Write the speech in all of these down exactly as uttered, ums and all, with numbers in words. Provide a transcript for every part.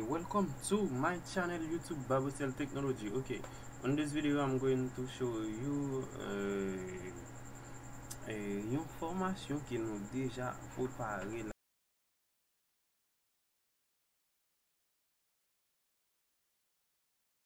Welcome to my channel YouTube, Babocel Technology. Okay, on this video I'm going to show you uh, uh, yon fòmasyon ke nou deja prepare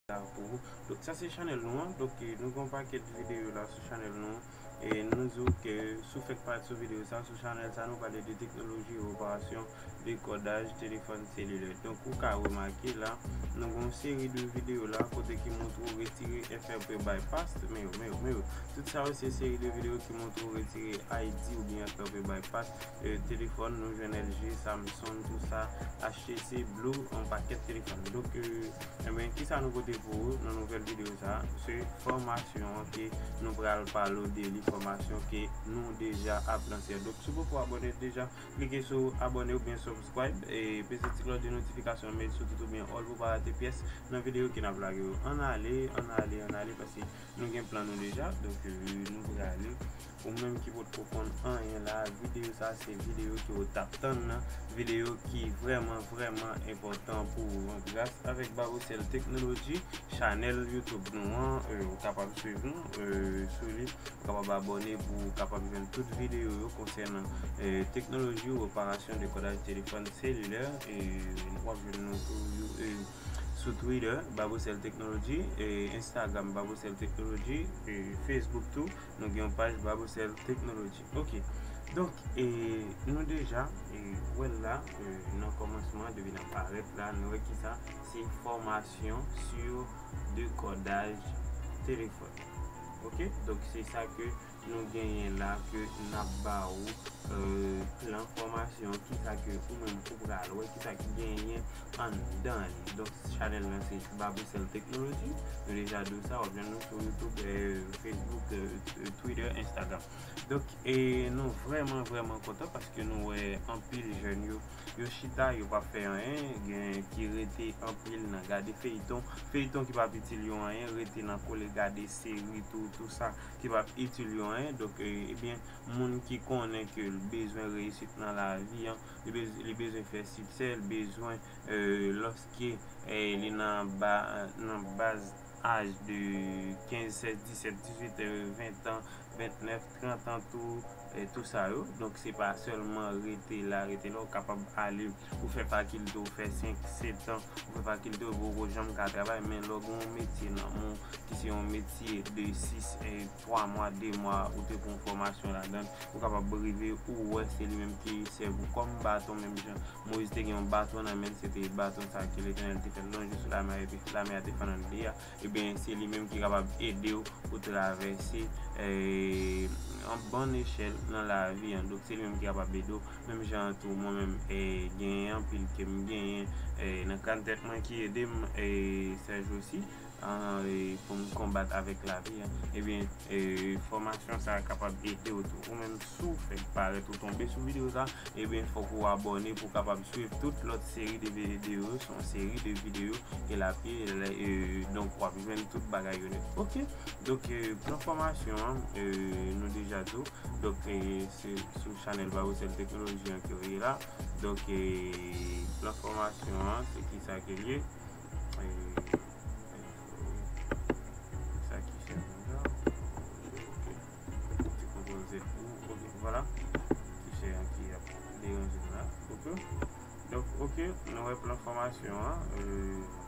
la pou ou. Donk sa se chanèl nou an. Donk nou gen yon pakèt videyo la sou chanèl nou an. E nou di w ke si w fèk pati sou videyo sa, sou chanèl sa, nou pale de teknoloji reparasyon dekodaj telefòn selilè. Donk ou ka remake la, nou gen yon seri de videyo la kote ki montre w retire F R P bypass, men yo, men yo, men yo. Tout sa yo se seri de videyo ki montre w retire I D oubyen F R P bypass, e, telefòn, nou jwenn L G, Samsung, tout sa, H T C, Blue, yon pakèt telefòn. Donk, e, enben, kisa nou pote pou ou nan nouvèl videyo sa? Se fòmasyon an ke nou pral pale w de li, fòmasyon ke nou deja ap lanse. Donk, si w poko abòne deja, klike sou abòne oubyen subscribe, e peze ti klòch de notifikasyon, met sou tout oubyen all pou pa rate pyès nan videyo ke n ap lage yo. Ann ale, ann ale, ann ale, paske nou gen plan nou deja. Donk, e, nou prale. Ou menm ki potko konn anyen la, videyo sa se videyo ke w t ap tann nan, videyo ki vrèman, vrèman enpòtan pou ou an. Gras avèk Babocel Technology, chanèl YouTube nou an, e, ou kapab swiv nou, e, sou li. Ou kapab abòne pou ou kapab jwenn tout videyo yo konsènan, e, teknoloji reparasyon dekodaj telefòn selilè. E w ap jwenn nou sou, e, sou Twitter, Babocel Technology, e, Instagram, Babocel Technology, e, Facebook tou. Nou gen yon paj Babocel Technology. Ok. Donk, e, nou deja, e, wè l la, e, nan kòmansman, depi nan parèt la, nou wè kisa? Se fòmasyon sou dekodaj telefòn. Ok? Donk, se sa ke nou genyen la, ke n ap ba ou, e, plan fòmasyon, kisa ke ou menm ou pral wè, kisa ki genyen anndan li. Donk, chanèl lan se Babocel Technology. Nou deja di w sa, w ap jwenn nou sou YouTube, e, Facebook, e, Twitter, Instagram. Donk, e, nou vrèman, vrèman kontan paske nou wè anpil jèn yo, yo chita, yo p ap fè anyen, gen ki rete anpil nan gade feyton, feyton ki p ap itil yo anyen, rete nan kole gade seri tou, tou sa ki p ap itil yo anyen. Donk, e, ebyen, moun ki konnen ke l bezwen reyisit nan lavi an, li bez-, li bezwen fè siksè, li bezwen, e, lòske, e, li nan ba-, nan baz aj de kenz, sèz, disèt, dizuit, e, ven an, ventnèf, trant an tou, e, tou sa yo. Donk, se pa sèlman rete la, rete la, ou kapab ale, ou fè fakilte, ou fè senk, sèt an, ou fè fakilte, ou poko janm ka travay, men lè w gen yon metye nan men w, ki se yon metye de sis, e, twa mwa, de mwa, ou te pran fòmasyon ladan l, ou kapab rive, ou wè se li menm ki sèvi w kòm baton, menm jan Moyiz te gen yon baton nan men l, se te baton sa ke Letènèl te fè lonje sou lamè a, epi lamè a te fann anndan li a. Ebyen, se li menm ki kapab ede w pou travèse, e, yon bon echèl nan lavi an. Donk, se li menm ki kapab ede w. Menm jan tou, mwen menm, e, genyen anpil ke m genyen, e, nan kran tèt mwen ki ede m, e, sèjousi, an, e, pou m konbat avèk lavi an. Ebyen, e, fòmasyon sa a kapab ede w tou. Ou menm, si w fèk parèt ou tonbe sou videyo sa, ebyen, fòk ou abòne pou w kapab swiv tout lòt seri de videyo. Se yon seri de videyo ke l ap ye, e, donk, w ap jwenn tout bagay yo nèt. Ok? Donk, e, plan fòmasyon an, e, nou deja di w. Donk, e, se sou chanèl Babocel Technology an ke w ye la. Donk, e, plan fòmasyon an, se kisa ke l ye? E, sa ki fè konsa. Ok. Ti kontwòl Z pou, ok, vwala. Ti chè an ki ap deranje m la. Ok. Donk, ok, nou wè plan fòmasyon an. E,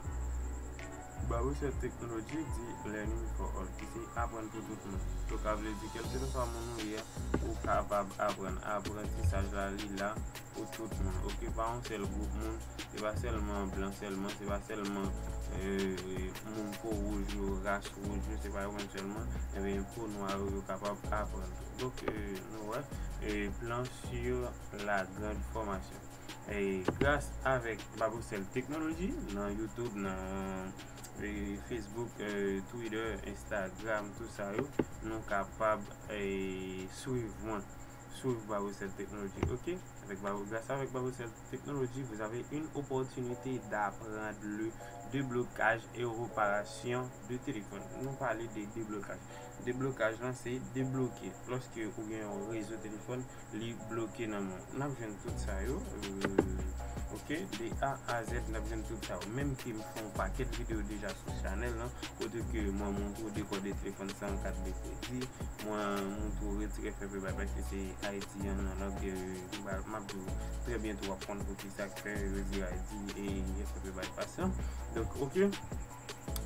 Babocel Technology di learning for all, ki se aprann pou tout moun. Sa vle di, kèlkeswa moun ou ye a, ou kapab aprann. Aprantisaj la, li la pou tout moun. Ok, pa yon sèl gwoup moun. Se pa sèlman blan sèlman, se pa sèlman, e, moun po wouj yo, ras wouj yo, se pa yo menm sèlman. Ebyen, po nwa yo, yo kapab aprann tou. Donk, e, nou wè, e, plan sur la grande formation. E, gras avèk Babocel Technology, nan YouTube, nan, e, Facebook, e, Twitter, Instagram, tout sa yo, nou kapab, e, swiv mwen, swiv Babocel Technology, ok? Avec Babo-, grâce avec Babocel Technology, vous avez une opportunité d'apprendre le déblocage et réparation de téléphone. Nou pale de deblokaj. Deblokaj lan se debloke. Lòske ou gen yon rezo telefòn, li bloke nan men w. N ap jwenn tout sa yo. Euh, Ok, de A a Z n ap jwenn tout sa yo. Menm ke m fè yon pakèt videyo deja sou chanèl lan, kote ke mwen montre w dekòde telefòn san kat de kredi, mwen montre w retire F F E bypass ki se Ayiti an nan lang, m ap di w trè byento w ap konn poukisa k fè yo di Ayiti e F F E bypass lan. Donk, ok.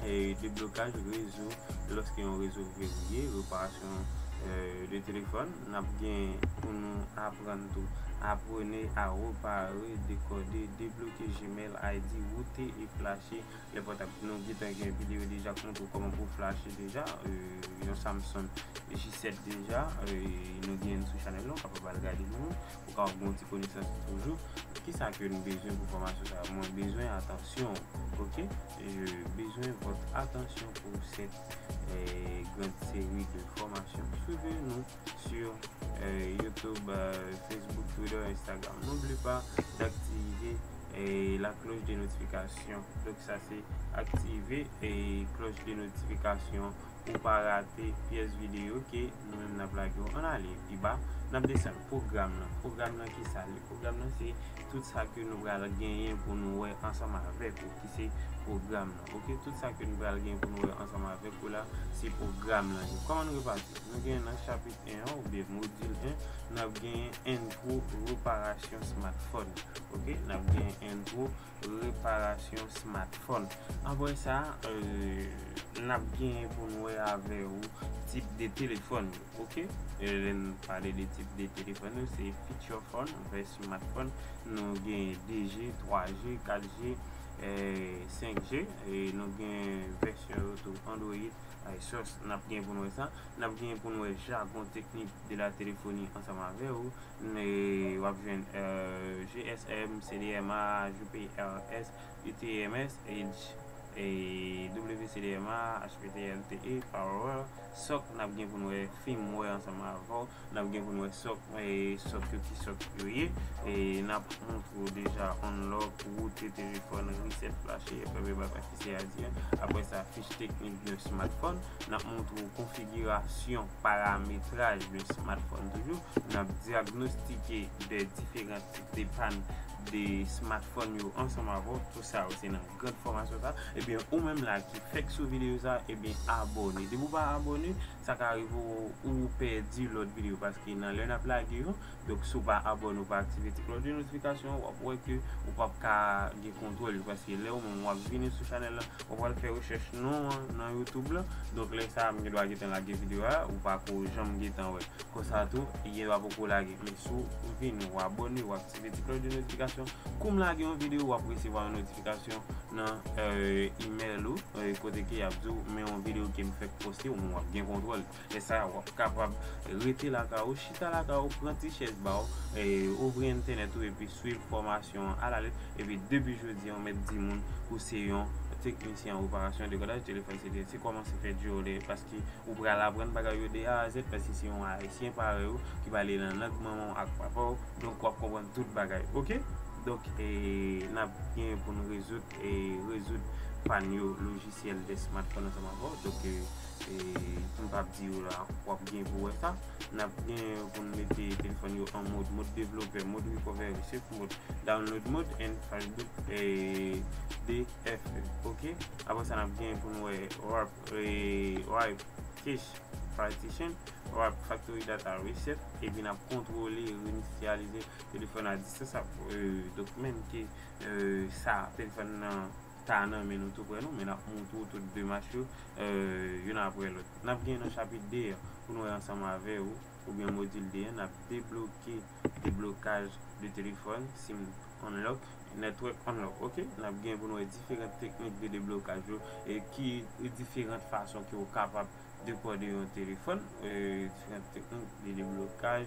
E deblokaj rezo, lòske yon rezo verye, reparasyon de telefòn, n ap gen pou nou aprann tou, apprendre à réparer, décoder, débloquer Gmail I D, router et flasher les portables. Nou gentan gen videyo deja k montre w kòman pou flashe deja yon Samsung J sèt deja, nou gen sou chanèl la, ou kapab al gade li menm. Ou ka gen yon ti konesans toujou. Kisa ke nou bezwen pou fòmasyon sa a? Mwen bezwen atansyon w, ok? Je besoin votre attention pour cette euh, grande série de formations. Suivez-nous sur euh, YouTube, euh, Facebook, Twitter, Instagram. N'oublie pas d'activer euh, la cloche de notification. Donk sa se aktive e cloche de notification pou pa rate pyès videyo ke nou menm n ap lage yo. Ann ale pi ba, n ap desann pwogram lan. Pwogram lan ki sa l ye? Pwogram lan se tout sa ke nou pral genyen pou nou wè ansanm avèk ou, ki se pwogram lan. Ok, tout sa ke nou pral genyen pou nou wè ansanm avèk ou la, se pwogram lan. Kòman nou repati? Nou genyen nan chapit en an oubyen modil en, n ap genyen entwo reparasyon smartphone. Ok, n ap genyen entwo reparasyon smartphone. Apre sa, euh, n ap genyen pou n wè avè ou tip de telefòn yo, ok? E lè n pale de tip de telefòn yo, se feature phone vs smartphone. Nou gen de G, twa G, kat G, eh, senk G, e nou gen vèsyon yo tou, Android, iOS. N ap gen pou n wè sa. N ap gen pou n wè jagon teknik de la téléphonie ansanm avè ou. W ap jwenn G S M, C D M A, G P R S, U T M S, W C D M A, H P T L T E, Power, SOC. N ap gen pou n wè firmware ansanm avè w. N ap gen pou n wè SOC, SOC yo, ki SOC yo ye. N ap montre w deja unlock, router telefòn, reset, flasher, F F E bypass ki se a di a. Apre sa, fich teknik de smartphone. N ap montre w konfigirasyon, parametraj de smartphone toujou. N ap dyagnostike de diferan tip de pàn de smartphone yo ansanm avè w. Tout sa yo se nan grand fòmasyon sa. Ebyen, ou menm la ki fèk sou videyo sa, ebyen, abòne. Depi w pa abòne, sa ka rive w, ou pèdi lòt videyo, paske nan lè n ap lage yo, donk si w pa abòne, ou pa aktive ti klòch de notifikasyon, w ap wè ke ou p ap ka gen kontwòl yo, paske lè ou menm w ap vini sou chanèl la, w ap al fè rechèch non an nan YouTube la, donk lè sa a m gen dwa gentan lage videyo a, ou pa ko janm gentan wè. Konsa tou, li gen dwa poko lage. Men si w vini, w abòne, w aktive ti klòch de notifikasyon, kou m lage yon videyo, w ap resevwa yon notifikasyon nan, euh, email ou, euh, kote ke y ap di w, men yon videyo ke m fèk poste, ou menm w ap gen kontwòl. Lè sa a, w ap kapab rete lakay ou, chita lakay ou, pran ti chèz ba w, eh, ouvri entènèt ou, epi swiv fòmasyon an alalèt. Epi depi jodi a, w mèt di moun ou se yon teknisyen an reparasyon, dekòdaj telefòn, se, se kòman se fèt yo, paske ou pral aprann bagay yo de A a Z, paske se yon Ayisyen parèy ou ki pale nan lang manman w ak papa w, donk w ap konprann tout bagay, ok? Donk, e, n ap gen pou n rezoud, e, rezoud pàn yo lojisyèl de smartphone ansanm avè w. Donk, e, e, m p ap di w la, w ap gen pou wè sa. N ap gen pou n mete telefòn yo an mòd, mòd devlopè, mòd recovery, safe mode, download mode, and file boot, e, D F E, ok? Apre sa, n ap gen pou n wè wrap, e, wipe cache partition, wrap factory data reset, epi n ap kontwole, reinisialize telefòn a distans. Ap, e, donk, menm ke, e, sa, telefòn nan ta nan men nou tou prè nou, men n ap montre w tout demach yo, e, youn apre lòt. N ap gen nan chapit de a pou n wè ansanm avè ou, oubyen modil de a, n ap debloke, deblokaj de telefòn, sim unlock, network unlock, ok? N ap gen pou n wè diferan teknik de deblokaj yo, e ki diferan fason ke w kapab dekòde yon telefòn, e, diferan teknik de deblokaj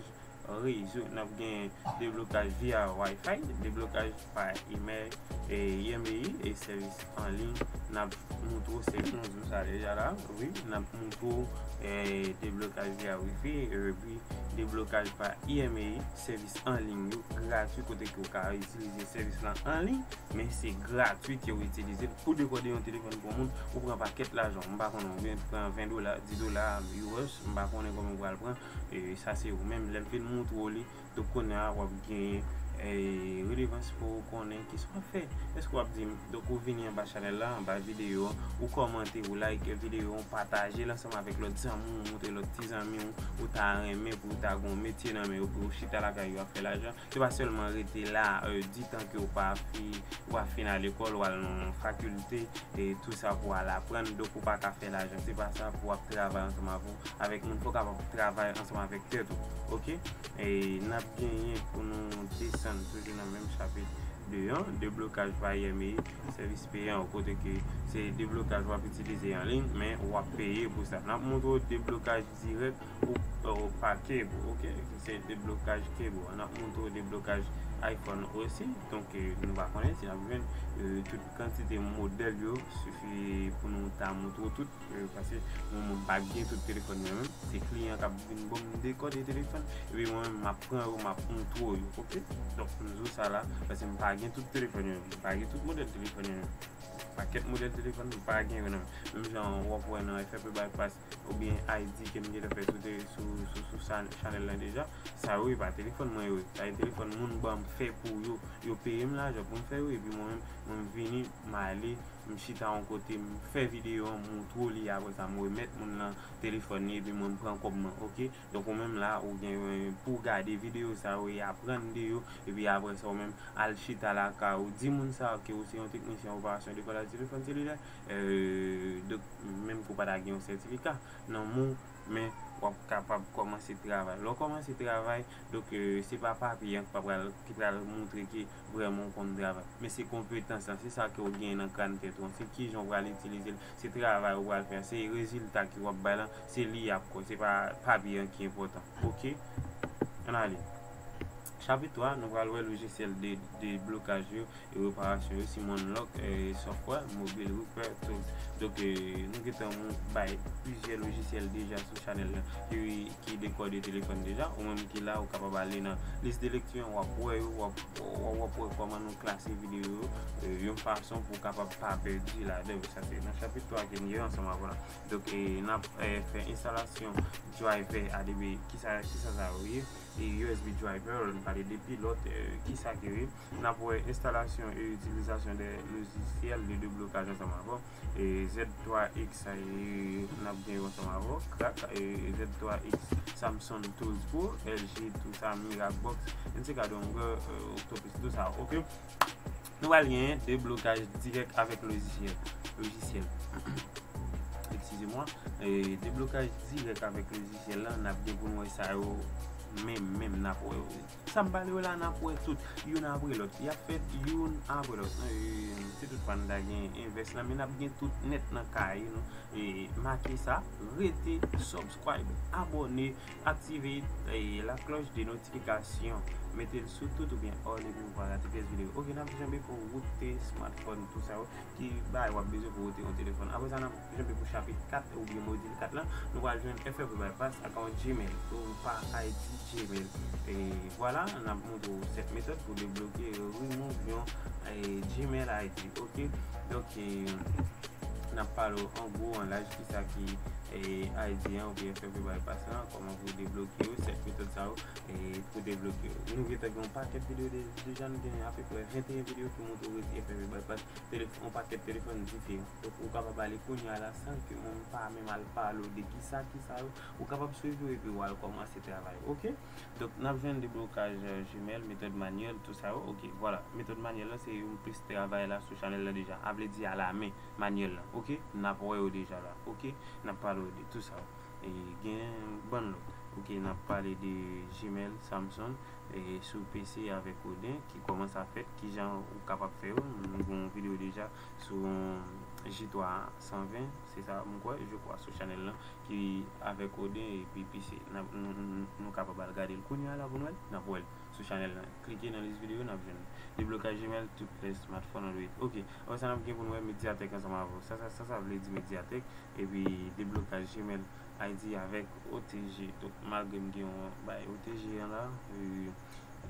rezo. N ap gen deblokaj via Wi-Fi, deblokaj pa email, e, I M E I, e sèvis an liy. N ap montre w sèvis, nou di w sa deja la, wi, n ap montre w, e, deblokaj via Wi-Fi, epi deblokaj pa I M E I, sèvis an liy yo, gratui, kote ke w ka itilize sèvis lan an liy, men se gratui ke w itilize l. Pou dekòde yon telefòn pou yon moun, ou pran pakèt lajan, m pa konnen, ou byen pran ven dola, dis dola U S, m pa konnen kòman w pral pran, e, sa se ou menm, lè m fin montre w li, donk kounye a w ap genyen, e, redevans pou w konnen kisa w ap fè. Èske w ap di m, donk ou vini anba chanèl la, anba videyo an, ou kòmante, ou like videyo an, ou pataje l ansanm avèk lòt zanmi w, ou montre lòt ti zanmi w, ou ta renmen pou w ta gen yon metye nan men yo, pou yo chita lakay yo ap fè lajan. Se pa sèlman rete la, e, ditan ke w pa fi, w pa fin al lekòl, w al nan yon fakilte, e tou sa pou w al aprann, donk ou pa ka fè lajan. Se pa sa pou w ap travay ansanm avè, avèk moun, fò w kapab travay ansanm avèk tèt ou, oke? E n ap genyen pou nou desann toujou nan menm chapit de an, deblokaj pa I M E, sèvis peyan, kote ke se deblokaj w ap itilize an liy, men w ap peye pou sa. N ap montre w deblokaj dirèk ou, ou pa cable, oke? Se deblokaj cable. N ap montre w deblokaj iPhone osi. Donk, e, nou pa konnen si n ap jwenn, e, tout kantite modèl yo, sifi pou nou ta montre w tout, e, paske mwen, mwen pa gen tout telefòn yo menm. Se kliyan k ap vin ban m dekòde telefòn, epi mwen menm, m ap pran yo, m ap montre w yo, oke? Donk, m di w sa la, paske m pa gen tout telefòn yo menm. M pa gen tout modèl telefòn yo menm. Pakèt modèl telefòn, m pa gen yo nan men. Menm jan w ap wè nan F F B Bypass, oubyen I D ke m gentan fè sou te-, sou, sou, sou chan-, chanèl la deja. Sa yo, e pa telefòn mwen yo ye. Sa e telefòn moun ban m fè pou yo. Yo peye m lajan pou m fè yo, epi mwen menm, mwen m vini, m ale, m chita yon kote, m fè videyo an, m montre w li, apre sa, m remèt moun nan telefòn li, epi mwen m pran kòb mwen, oke? Donk, ou menm la, ou gen pou w gade videyo sa yo e aprann de yo, epi apre sa, ou menm, al chita lakay ou, di moun sa yo ke ou se yon teknisyen operasyon dekodaj telefòn selilè, e, donk, menm ke w pa ta gen yon sètifika nan men w, men w ap kapab kòmanse travay. Lè w kòmanse travay, donk, e, se pa papye an ki pa pral, ki pral montre ke vrèman w konn travay, men se konpetans lan, se sa ke w gen nan kràn tèt ou an, se kijan w pral itilize l, se travay ou pral fè an, se rezilta ke w ap bay lan, se li y ap kwè, se pa papye an ki enpòtan. Oke? Ann ale. Chapit twa, nou pral wè lojisyèl de, deblokaj yo e reparasyon yo, Simon Lock, e, Software, Mobile Repair Tools. Donk, e, nou gentan bay plizyè lojisyèl deja sou chanèl la ki, ki dekòde telefòn deja. Ou menm ki la, ou kapab ale nan lis de lekti an, w ap wè yo, w ap, w ap, w ap wè kòman nou klase videyo yo, e, yon fason pou w kapab pa pèdi ladan yo. Sa se nan chapit twa ke n ye ansanm avè w la. Donk, e, n ap, e, fè enstalasyon driver A D B. Kisa, kisa sa yo ye? E U S B driver, lè n pale de pilòt, e, kisa ke yo ye? N ap wè enstalasyon e itilizasyon de lojisyèl de deblokaj ansanm avè w. E Z twa X, e, n ap gen yo ansanm avè w. Crack, e, Z twa X, Samson Tools Pro, L G, tou sa, Miracbox, N C K Dongle, e, Octopus, tou sa, oke? Nou pral gen deblokaj dirèk avèk lojisyèl. Lojisyèl. Excusez-moi. E, deblokaj dirèk avèk lojisyèl la, n ap gen pou n wè sa yo menm, menm, n ap wè yo. Sa m pale yo la, n ap wè tout, youn apre lòt. Y ap fèt youn apre lòt. E, se tout fwa n ta gen envès lan, men n ap gen tout nèt nan kay nou. E, make sa, rete, subscribe, abòne, aktive, e, la cloche de notification. Mete l sou tout oubyen all epi ou pa rate pyès videyo. Oke, n ap janbe pou wout, smartphone, tou sa yo. Ki bagay w ap bezwen pou woute yon telefòn. Apre sa, n ap janbe pou chapit kat oubyen modil kat lan. Nou pral jwenn F F B Bypass ak yon Gmail. Ou pa I D Gmail. E vwala, n ap montre w sèt metòd pou debloke, remove yon, e, Gmail I D. Oke? Donk, e, n ap pale w an gwo, an laj, kisa ki, e, I D an oubyen F F B Bypass lan, kòman pou debloke yo, sèt metòd sa yo, e, pou debloke yo. Nou gentan gen yon pakèt videyo de-, deja, nou gen apeprè venteyen videyo ki montre w resi F F B Bypass, telef-, yon pakèt telefòn diferan. Donk, ou kapab ale kounye a la san ke mwen pa menm al pale w de kisa, kisa yo. Ou kapab swiv yo epi w al kòmanse travay, oke? Donk, n ap jwenn deblokaj, e, Gmail, metòd manyèl, tou sa yo. Oke, vwala. Metòd manyèl la, se yon plis travay la sou chanèl la deja. A vle di a la men, manyèl la. Oke? N ap wè yo deja la. Oke? N ap pale w de tou sa yo. E gen bann lòt. Oke, n ap pale de Gmail, Samson, e sou P C avèk Odin, ki kòman sa fèt, kijan ou kapab fè yo. Nou gen yon videyo deja sou J twa san ven, se sa, m kwè, je crois, sou chanèl lan, ki avèk Odin epi P C. N ap, nou, nou, nou kapab al gade l kounye a la pou nou wè l. N ap wè l sou chanèl lan. Klike nan lis videyo, n ap jwenn deblokaj Gmail, tout lè smartphone Android. Oke, apre sa, n ap gen pou nou wè Mediatek ansanm avè w. Sa, sa, sa, sa vle di Mediatek, epi deblokaj Gmail I D avèk O T G. Donk, malgre m gen yon bay O T G an la, e,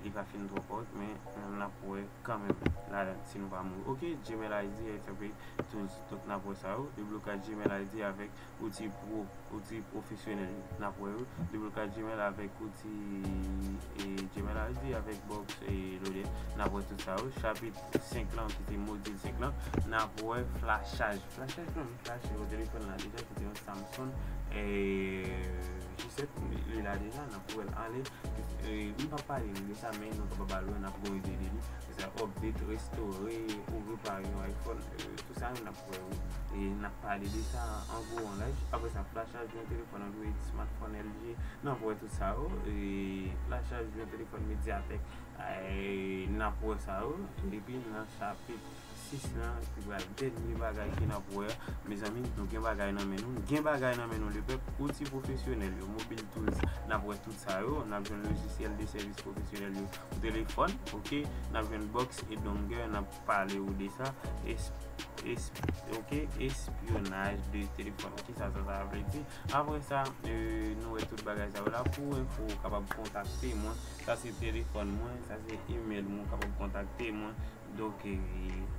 Li pa fin twò kòrèk, men n ap wè kanmenm ladan si nou pa mouri. Ok, Gmail I D, et cetera. Tools, donk n ap wè sa yo. Deblokaj Gmail I D avèk outi pro, outi pwofesyonèl, n ap wè yo. Deblokaj Gmail avèk outi, e, Gmail I D avèk box e loader, n ap wè tout sa yo. Chapit senk lan, ki se modil senk lan, n ap wè flachaj. Flachaj, non, m flache yo telefòn la deja, ki se yon Samsung, e, G sèt, li la deja, n ap wè l ale. E, m p ap pale nou de sa, men nou kapab al wè, n ap gon ide de li. Se sa, update, restore, ou repare yon iPhone, e, tout sa, n ap wè, wi. E n ap pale de sa an gwo, an laj. Apre sa, flachaj yon telefòn Android, smartphone L G, n ap wè tout sa yo. E flachaj yon telefòn Mediatek, e, n ap wè sa yo. Epi nan chapit sis lan, ki pral dènye bagay ke n ap wè a, mezanmi, nou gen bagay nan men nou. Gen bagay nan men nou, lepèp. Outi pwofesyonèl yo, mobile tools, n ap wè tout sa yo. N ap jwenn lojisyèl de sèvis pwofesyonèl yo pou telefòn, ok? N ap jwenn box e dongle, n ap pale ou de sa. Es-, es-, ok, espyonaj de telefòn. Kisa sa, sa vle di? Apre sa, e, nou wè tout bagay sa yo la. Pou enfo, ou kapab kontakte mwen. Sa se telefòn mwen, sa se email mwen, ou kapab kontakte mwen. Donk, e,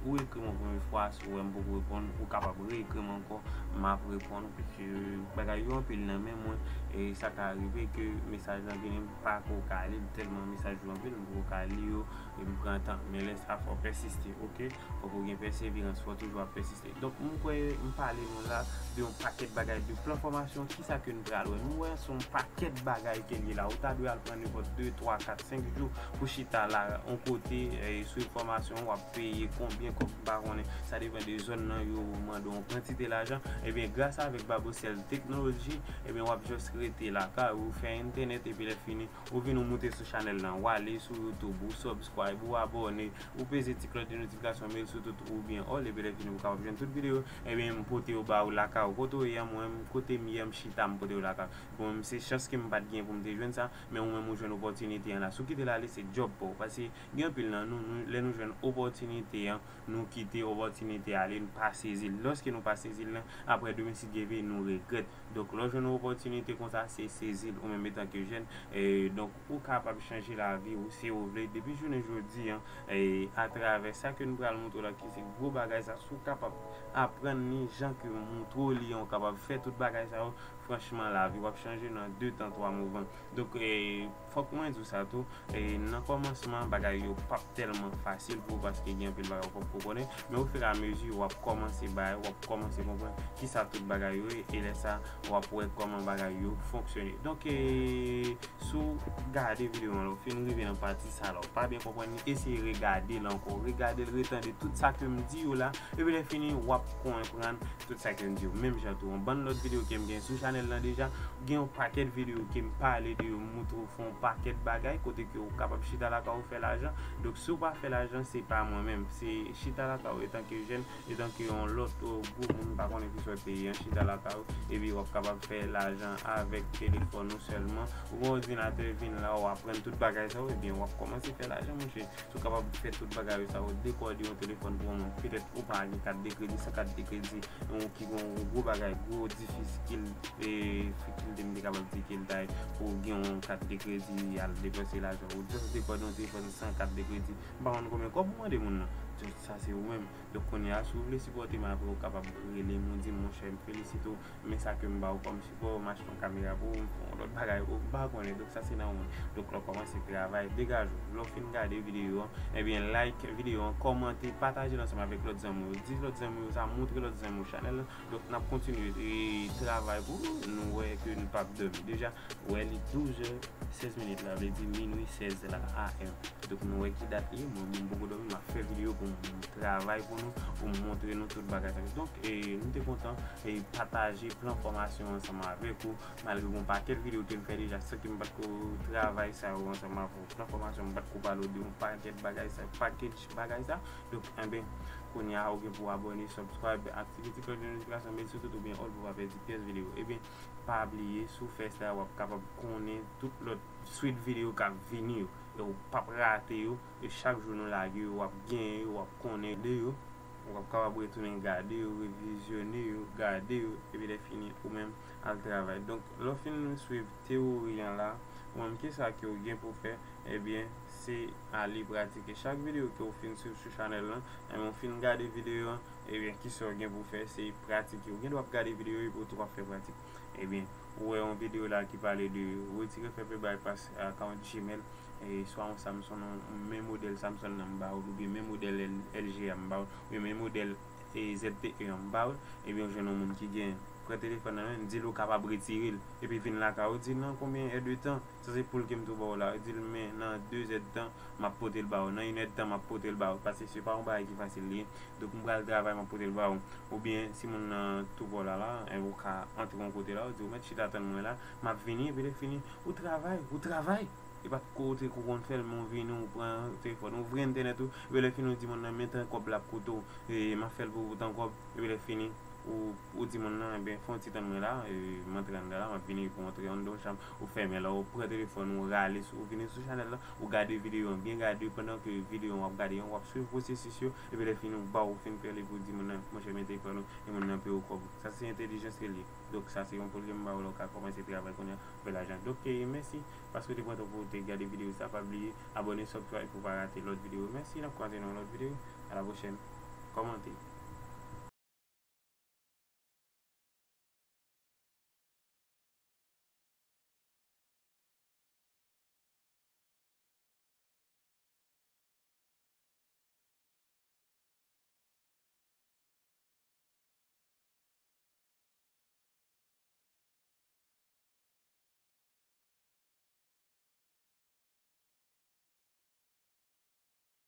ou ekri mwen premye fwa, si w wè m poko reponn, ou kapab reekri m ankò, m ap reponn, piske bagay yo anpil nan men mwen, e sa ka rive ke mesaj lan vini, m pa ko ka li l, tèlman mesaj yo anpil, m poko ka li yo, e m pran tan. Men lè sa, fò w pèsiste, ok? Fòk ou gen pèseverans, fò w toujou ap pèsiste. Donk, m kwè m pale nou la de yon pakèt bagay, de plan fòmasyon, kisa ke n pral wè. Nou wè se yon pakèt bagay ke l ye la. Ou ta dwe al pran nenpòt de, twa, kat, senk jou pou chita la, yon kote, e, swiv fòmasyon, w ap peye konbyen kòb, m pa konnen, sa depann de zòn nan, yo mande yon kantite lajan. Ebyen, gras avèk Babocell Technology, ebyen, w ap just rete lakay ou, fè entènèt, epi lè fini, ou vin ou moute sou chanèl lan, w ale sou YouTube, ou subscribe, ou abòne, ou peze ti klòch de notifikasyon, mete l sou tout oubyen all, epi lè fini, ou kapab jwenn tout videyo, ebyen, m pote yo ba ou lakay ou. Kote w ye a, mwen, kote m ye a, m chita, m pote yo lakay. Bon, se chans ke m pa t gen pou m te jwenn sa, men ou menm ou jwenn opòtinite an la. Si w kite l ale, se djòb pa w. Paske gen anpil nan nou, nou, lè nou jwenn opòtinite an, nou kite opòtinite ale, nou pa sezi l. Lòske nou pa sezi l lan, apre demen si Dye vle, nou regrèt. Donk, lè w jwenn yon opòtinite konsa, se sezi l ou menm etanke jèn. E, donk, ou kapab chanje lavi ou si w vle. Depi jounen jodi an, e, atravè sa ke nou pral montre w la, ki se gwo bagay sa, si w kapab aprann li jan ke m montre w li an, ou kapab fè tout bagay sa yo, franchman, lavi w ap chanje nan de tan, twa mouvman. Donk, e, fòk mwen di w sa tou, e, nan kòmansman, bagay yo p ap tèlman fasil pou ou paske gen anpil bagay ou p ap ko konnen, men ofiramezi, w ap kòmanse bay, w ap kòmanse konprann kisa tout bagay yo ye, e lè sa, w ap wè kòman bagay yo fonksyone. Donk, e, si w gade videyo an, lè w fin rive nan pati sa la, w pa byen konprann li, eseye regade l ankò, regade l, retande tout sa ke m di yo la, epi lè fini, w ap konprann tout sa ke m di yo. Menm jan tou, yon bann lòt videyo ke m gen sou chanèl lan deja, gen yon pakèt videyo ke m pale de yo, m moutre w fè yon pakèt bagay, kote ke ou kapab chita lakay ou fè lajan. Donk, si w pa fè lajan, se pa mwen menm. Se chita lakay ou etanke jèn, etanke yon lòt, o, gwo moun, m pa konnen ki sòt peyi an, chita lakay ou, epi w ap kapab fè lajan avèk telefòn ou sèlman. Ou gen òdinatè, vin la, w aprann tout bagay sa yo, ebyen, w ap kòmanse fè lajan, monchè. Si w kapab fè tout bagay yo sa yo, dekòde yon telefòn pou yon moun. Petèt ou pa gen kat de kredi, san kat de kredi, yon ki gen yon gwo bagay, gwo difisil, e, difikilte m te kapab di ke l ta ye pou w gen yon kat de kredi, al depanse lajan. Ou just dekòde yon telefòn san kat de kredi. M pa konn konbyen kòb ou mande moun nan. Just sa se ou menm. Donk, kounye a, si w vle sipòte m apre, ou kapab rele m, ou di m, monchè, m felisite w, men sa ke m ba w kòm sipò, m achte yon kamera pou ou, m fè yon lòt bagay pou ou, m pa konnen. Donk, sa se nan ou menm. Donk, lè w kòmanse travay, degaje w. Lè w fin gade videyo an, ebyen, like videyo an, kòmante, pataje l ansanm avèk lòt zanmi w. Di lòt zanmi w sa, montre lòt zanmi w chanèl lan. Donk, n ap kontinye, e, travay pou nou wè ke n p ap dòmi. Deja, wè li douz è sèz minit la, vle di minwi sèz la, A M. Donk, nou wè ki dat li ye. Mwen, mwen poko dòmi, m ap fè videyo pou m travay pou nou, pou m montre nou tout bagay sa yo. Donk, e, nou te kontan, e, pataje plan fòmasyon ansanm avèk ou, malgre gon pakèt videyo ke m fè deja, san ke m pa t ko travay sa yo ansanm avè w. Plan fòmasyon, m pa t ko pale w de yon pakèt bagay sa, package bagay sa. Donk, enben, kounye a, ou gen pou abòne, subscribe, aktive ti klòch de notifikasyon, mete sou tout oubyen all pou w pa pèdi pyès videyo. Ebyen, pa bliye, si w fè sa, w ap kapab konnen tout lòt swit videyo k ap vini yo. E w p ap rate yo. E chak jou nou lage yo, w ap genyen yo, w ap konnen de yo. W ap kapab retounen gade yo, revizyone yo, gade yo, epi lè fini, ou menm al travay. Donk, lè w fin swiv teyori an la, Ou menm, kisa ke w gen pou w fè? Ebyen, se ale pratike. Chak videyo ke w fin swiv sou chanèl lan, ebyen, w fin gade videyo an, ebyen, kisa w gen pou w fè? Se pratike. Ou gen dwa ap gade videyo epi w tou ap fè pratik. Ebyen, ou wè yon videyo la ki pale de retire fè pay bypass account Gmail, e swa yon Samsung, yon, men modèl Samsung nan m ba ou, oubyen men modèl L G a m ba ou, oubyen men modèl e Z T E an m ba ou, ebyen, ou jwenn yon moun ki gen, pran telefòn nan men, di l ou kapab retire l, epi vin lakay ou, di l nan konbyen èdtan, sa se poul ke m tou ba ou la, di l men nan de zèdtan, m ap pote l ba ou, nan inèdtan, m ap pote l ba ou, paske se pa yon bagay ki fasil li ye, donk m pral travay, m ap pote l ba ou, oubyen si moun nan tou ba ou la la, e ou ka antre yon kote la, ou di ou mèt chita tann mwen la, m ap vini, epi lè fini, ou travay, ou travay. E pa t kote ke w konn fè l, men w vini, w pran telefòn, w ouvri entènèt ou, epi lè fini w di moun nan, men tan kòb la ap koute w, e m ap fè l pou ou tan kòb, epi lè fini, ou, ou di moun nan, ebyen, fè yon ti tann mwen la, e m antre anndan la, m ap vini pou w antre anndan yon chanm, ou fèmen la, ou pran telefòn, ou rale, sou, ou vini sou chanèl la, ou gade videyo an, byen gade, pandan ke videyo an w ap gade an, w ap swiv pwosesis yo, epi lè fini, w ba w fin fè l, epi w di moun nan, monchè, men telefòn ou, e moun nan peye w kòb ou. Sa se entèlijans ke l ye. Donk, sa se yon poul ke m ba ou la, ou ka kòmanse travay kounye a, fè lajan. Donk, e, mèsi. Paske w te pran tan pou w te gade videyo sa, pa bliye abòne, subscribe pou w pa rate lòt videyo. Mèsi, n ap kwaze nan yon lòt videyo. A la pwochèn. Kòmante.